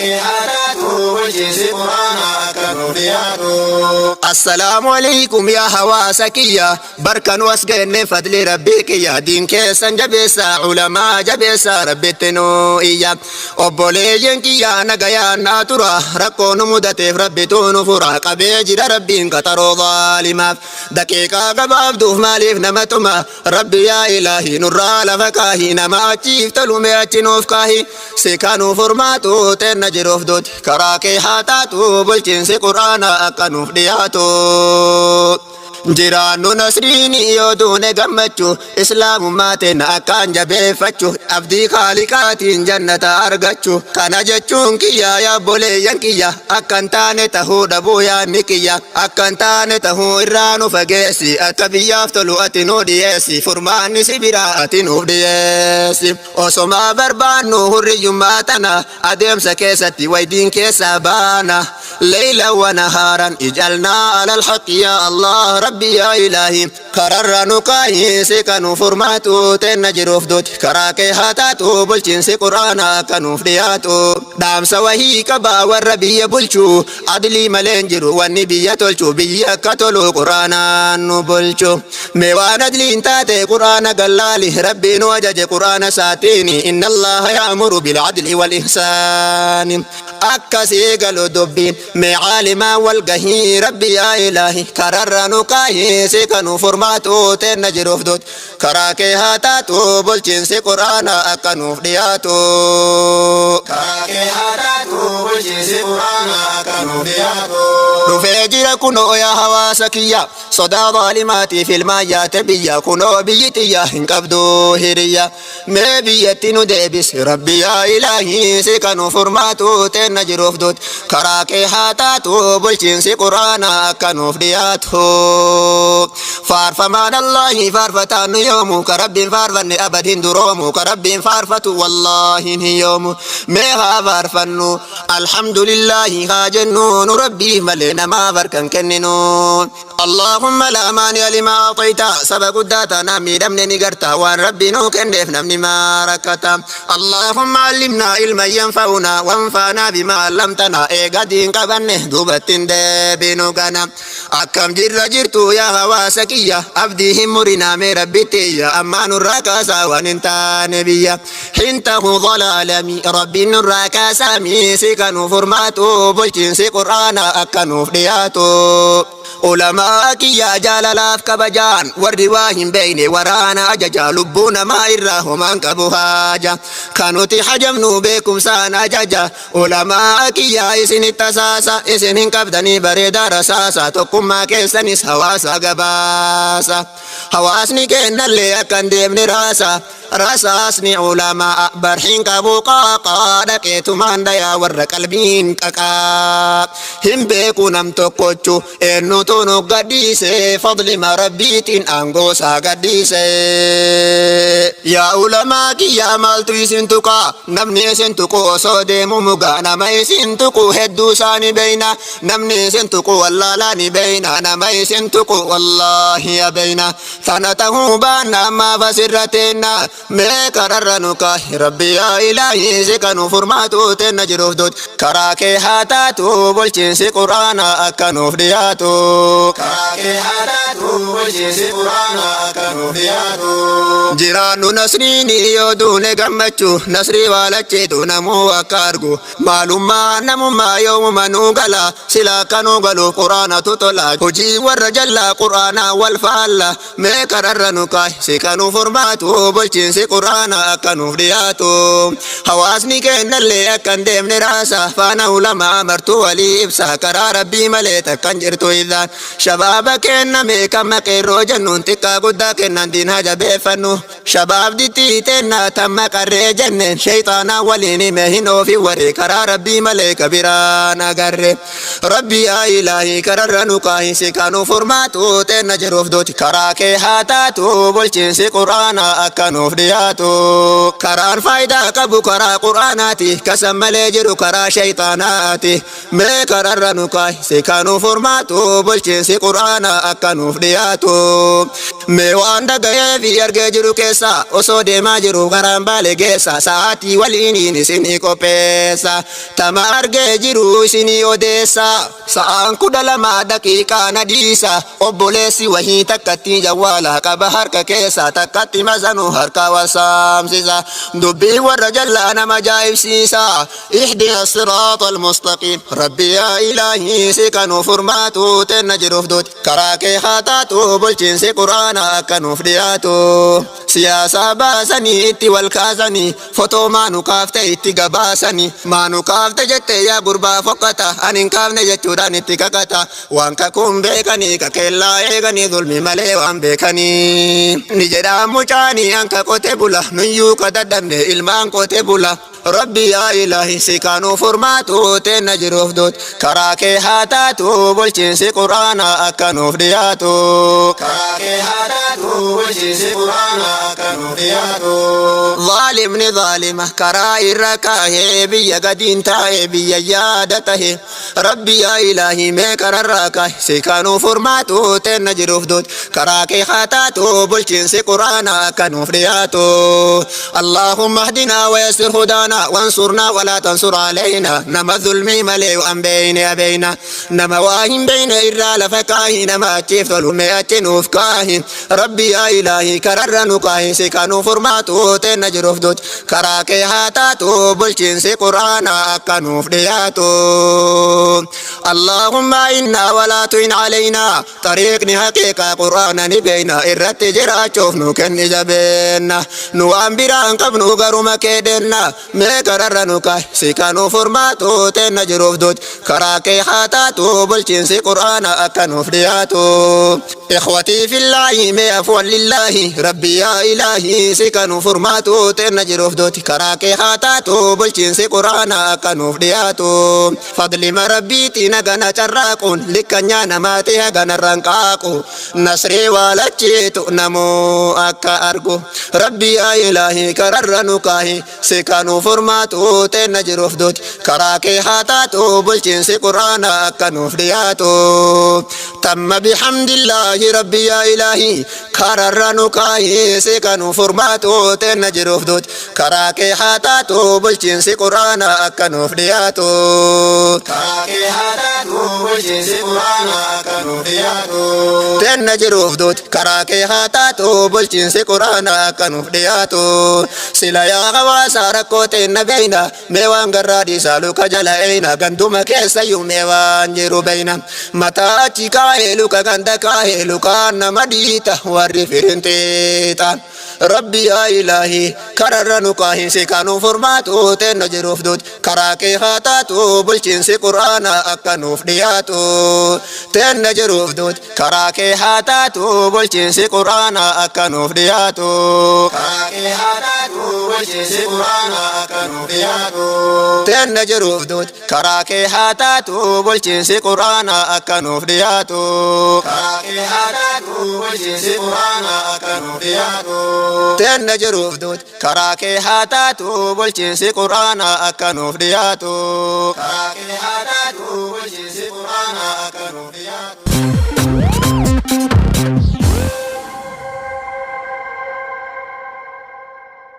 kee haa taatu bulchiinsi Qur'aanaa akka nuuf dhiyaatu. Assalaamu alaikum yaa hawaasa kiyya, barka nu as geenne fadli rabbii kiyya. Diin keessan jabeessa, ulamaa jabeessa, rabbitti nu iyya. Obboleeyyan kiyya, nagayaan naa tura. Rakkoo nu mudateef rabbitu nu fura. Qabee jira rabbiin qaxaroo zaalimaaf. Daqiiqaa gabaabduuf maaliif nama tuma? Rabbi yaa ilaahi, nurraa lafa kaahi. Nama achiif tolume achi nuuf kaahi. Si kanuu furmaatu teenna jiruuf duuti. Karaa kee haa taatu bulchiinsi quraana akka nuuf dhiyaatu. Jiraannu nasriini, yoo duune gammachuu. Islaamummaa teenna akkaan jabeeffachuu, abdii kaaliqaatiin jannata argachuu. Kana jechuun kiyya, yaabboleeyyan kiyya, akkan taane tahuu dhabuu yaanni kiyya. Akkan taane tahuu irraa nu fageessi. Akka biyyaaf tolu ati nu dhiyeessi. Furmaanni si biraa, ati nuuf dhiyeessi. Osomaa barbaannu hurriyyummaa tana, adeemsa keessatti waydiin keessaa baana. ليلا ونهارا اجعلنا على الحق. يا الله، ربي يا إلهي، kararra nu kaahii. Si kanu furmaatu teenna jiruuf duuti. Karaa kee haa taatu bulchiinsi quraana akka nuuf dhiyaatu. Dhaamsa wahii qabaa warra biyya bulchu. Adlii malee hin jiru wanni biyya tolchu. Biyyi akka tolu quraanaan nu bulchu. Mee waan adliin taate quraana gallaali. Rabbii nu ajaje quraana saatiin: إن الله يأمر بالعدل والإحسان. Akkasii galu dubbiin. Mee caalimaa wal gahii. Rabbi yaa ilaahi, kararra nu kaahii. Si kanu furmaatu teenna jiruuf duuti. Karaa kee haa taatu bulchiinsi quraana akka nuuf dhiyaatu. Karaa kee haa taatu bulchiinsi Qur'aanaa akka nuuf dhiyaatu. Dhufee jira kunoo, yaa hawaasa kiyya. Sodaa zaalimaatiif ilmaan yaate biyya. Kunoo biyyi tiyya hin qabdu hiriyya. Mee biyyatti nu deebis, rabbi yaa ilaahii. Si kanu furmaatu teenna jiruuf duuti. Karaa kee haa taatu bulchiinsi quraana akka nuuf dhiyaatu. Faarfamaan Allahi, faarfataan nu yoomu. Ka rabbiin faarfanne abad hin duroomu. Ka rabbiin faarfatu wallaahi hin yoomu. Mee haa faarfannu, alhamdulillahi haa jennu. Nu rabbii malee namaaf harkan kenninu. اللهم لا مانع لما أعطيت. Saba guddaa taanaa miidhamne ni garta. Waan rabbi nuu kenneef namni maa rakkata? اللهم علمنا علما ينفعنا وانفعنا بما علمتنا. Eega diin qabanne duubatti hin deebinu gana. Akkam jirra jirtu, yaa hawaasa kiyya? Abdii hin murinaa, mee rabbitti iyya. Ammaa nurraa kaasaa waan hin taane biyya. Hin tahu zalaalami, rabbiin nurraa kaasaami. Si kanu furmaatu bulchiinsi qur'aana akka nuuf dhiyaatu. Ulamaa kiyyaa jaalalaaf kabajaan, warri waa hin beeyne waraana ajaja. Lubbuu namaa irraa homaan qabu haaja. Kanuti hajamnu beekumsaan ajaja. Ulamaa kiyyaa, isinitti tasaasa. Isin hin qabdanii bareedaa rasaasa. Tokkummaa keessanis hawaasa gabaasa. Hawaasni kennallee akka hin deemne raasa. Rasaasni ulamaa barxiin qabu qaaqaa. Dhaqeetumaan dhayaa warra qalbiin qaqaa. Hin beeku nam tokkochu eenyutu nu gadhiise. Fadlima rabbiitiin aangoo isaa gadhiise. Yaa ulamaa kiyyaa, maaltu isin tuqaa? Namni isin tuqu osoo deemu mugaa. Nama isin tuqu hedduu isaani beeyna. Namni isin tuqu wallaalaa ni beeyna. Nama isin tuqu wallaahi ya beeyna. Tana tahuu baanna ammaaf asirra teenna. Mee kararra nu kaahi, rabbi yaa ilaahii. Si kanu furmaatu teenna jiruuf duuti. Karaa kee haa taatu bulchiinsi quraana akka nuuf dhiyaatu. Karaa kee haa taatu bulchiinsi Qur'aanaa akka nuuf dhiyaatu. Jiraannu nasriini, yoo duune gammachuu. Nasrii waalachiitu namuu akka argu. Maalummaa namummaa yoomuma nuu gala? Sila akka nuu galuuf quraanatu tola. Hojii warra jallaa quraanaa wal faalla. Mee kararra nu kaahi. Si kanuu furmaatu bulchiinsi quraana akka nuuf dhiyaatu. Hawaasni kennallee akka hin deemne raasa. Faana ulamaa martuu walii ibsa. Karaa rabbii malee takkan jirtu idaan. Shabaaba kenna meeqamma qeerroo jennuun, xiqqaa guddaa kennan diin haa jabeeffannu. Shabaabditti tenna tamma qarree jenneen, sheeyxaanaa waliin hime hin oofi waree. Karaa rabbii malee kabiraan agarre. Rabbi yaa ilaahii, kararra nu kaahi. Si kanu furmaatu teenna jiruuf duuti. Karaa kee haa taatu bulchiinsi quraana akka nuuf dhiyaatu. Karaan faayidaa qabu karaa quraanaati. Kasan malee jiru karaa sheeyxaanaati. Mee kararra nu kaahi. Si kanu furmaatu. Bulchiinsi Qur'aana akka nuuf dhiyaatu. Mee waan dhaga'ee fi argee jiru keessa, osoo deemaa jiru karaan baale geessa, sa'aatii waliiniin isinii qopheessa, tama argee jiru isinii odeessa. Sa'aan 12 daqiiqaa nadiisa, obboleessi wahii takkatti jawwaala qaba harka keessa, takkatti masanu harka wasaamsisa. Dubbii warra jallaa nama ajaa'ibsiisa. اهدنا الصراط المستقيم. Rabbi yaa ilaahi, si kanu furmaatu tenna jiruuf duuti, karaa kee haa taatu bulchiinsi Qur'aana akka nuuf dhiyaatu. Siyaasaa baasanii itti wal kaasanii, fotoo maanu kaafte itti gabaasanii, maanu kaafte jette yaa gurbaa fokkata, ani hin kaafne jechuudhaan itti kakata. Waan kakuun beekanii, kakeellaa eeganii, zulmi malee waan beekanii ni jedhaa. Mucaanii anka qote bula, nuyyuu ka dadhabne ilmaan qote bula. Rabbi yaa ilaahi, si kanuu furmaatu teenna jiruuf duut, karaa kee haa taatu bulchiinsi Qur'aana akka nuuf dhiyaatu. Karaa kee haa taatu bulchiinsi Qur'aana akka nuuf dhiyaatu. Zaalimni zaalima karaa irra kaahee, biyya gadiin taa'e, biyya yaada tahe. Rabbi yaa ilaahi, mee kararraa kaahe, si kanuu furmaatu teenna jiruuf duut, karaa kee haa taatu bulchiinsi Qur'aana akka nuuf dhiyaatu. اللهم اهدنا ويسر هدانا وانصرنا ولا تنصر علينا. Nama zulmii malee waan beeyne abeeyna, nama waa hin beeyne irraa lafa kaahi, nama achiif tolu mee achi nuuf kaahi. Rabbi yaa ilaahi, kararra nu kaahi, si kanuu furmaatu teenna jiruuf duut, karaa kee haa taatu bulchiinsi Qur'aana akka nuuf dhiyaatu. اللهم أعنا ولا تعن علينا. Xariiqni haqiiqaa Qur'aana ni beeyna, irratti jiraachuuf nu kenni jabeenna. Nu waan biraan qabnu, garuma keedhenna, mee kararra nu kaahi, si kanuu furmaatu teenna jiruuf duut, karaa kee haa taatu bulchiinsi Qur'aana akka nuuf dhiyaatu. إخوتي في الله, mee عفوا لله. Rabbi yaa ilaahi, si kanuu furmaatu teenna jiruuf duut, karaa kee haa taatu bulchiinsi Qur'aana akka nuuf dhiyaatu. Fadlima Rabbiiti nagana carraaquun likkanyaa namaati haganarraan qaaqu, nasrii waalachiitu namuu akka argu. Rabbi yaa ilaahi, kararra nu kaahi, si kanuu furmaatu teenna jiruuf duuti, karaa kee haa taatu bulchiinsi Qur'aana akka nuuf dhiyaatu. تم بحمد الله. Rabbi yaa ilaahi, kararra nu kaahi, si kanuu furmaatu teenna jiruuf duuti, karaa kee haa taatu bulchiinsi Qur'aana akka nuuf dhiyaatu. Karaa kee haa taatu bulchiinsi Qur'aana akka nuuf dhiyaatu. Teenna jiruuf duuti, karaa kee haa taatu bulchiinsi Qur'aana akka nuuf dhiyaatu. Sila yaa hawaasaa, rakkoo teenna beeyna, mee waan garraa dhiisaa luka jala eeyna, ganduma keessayyuu mee waan jiru beeyna. Mataa achi kaahee, luka ganda kaahee, lukaan nama dhiita warri firinxiixa. Rabbi yaa ilaahi, kararra nu kaahin, si kanuu furmaatu teenna jiruuf duuti, karaa kee haa taatu bulchiinsi Qur'aana akka nuuf dhiyaatu. Teenna jiruuf duuti, karaa kee haa taatu bulchiinsi Qur'aana akka nuuf dhiyaatu. Karaa kee haa taatu bulchiinsi Qur'aana akka nuuf dhiyaatu. Teenna jiruuf duuti, karaa kee haa taatu bulchiinsi Qur'aana akka nuuf dhiyaatu. Karaa kee haa taatu bulchiinsi Qur'aana akka nuuf dhiyaatu. Teenna jiruuf duuti, karaa kee haa taatu bulchiinsi Qur'aana akka nuuf dhiyaatu. Karaa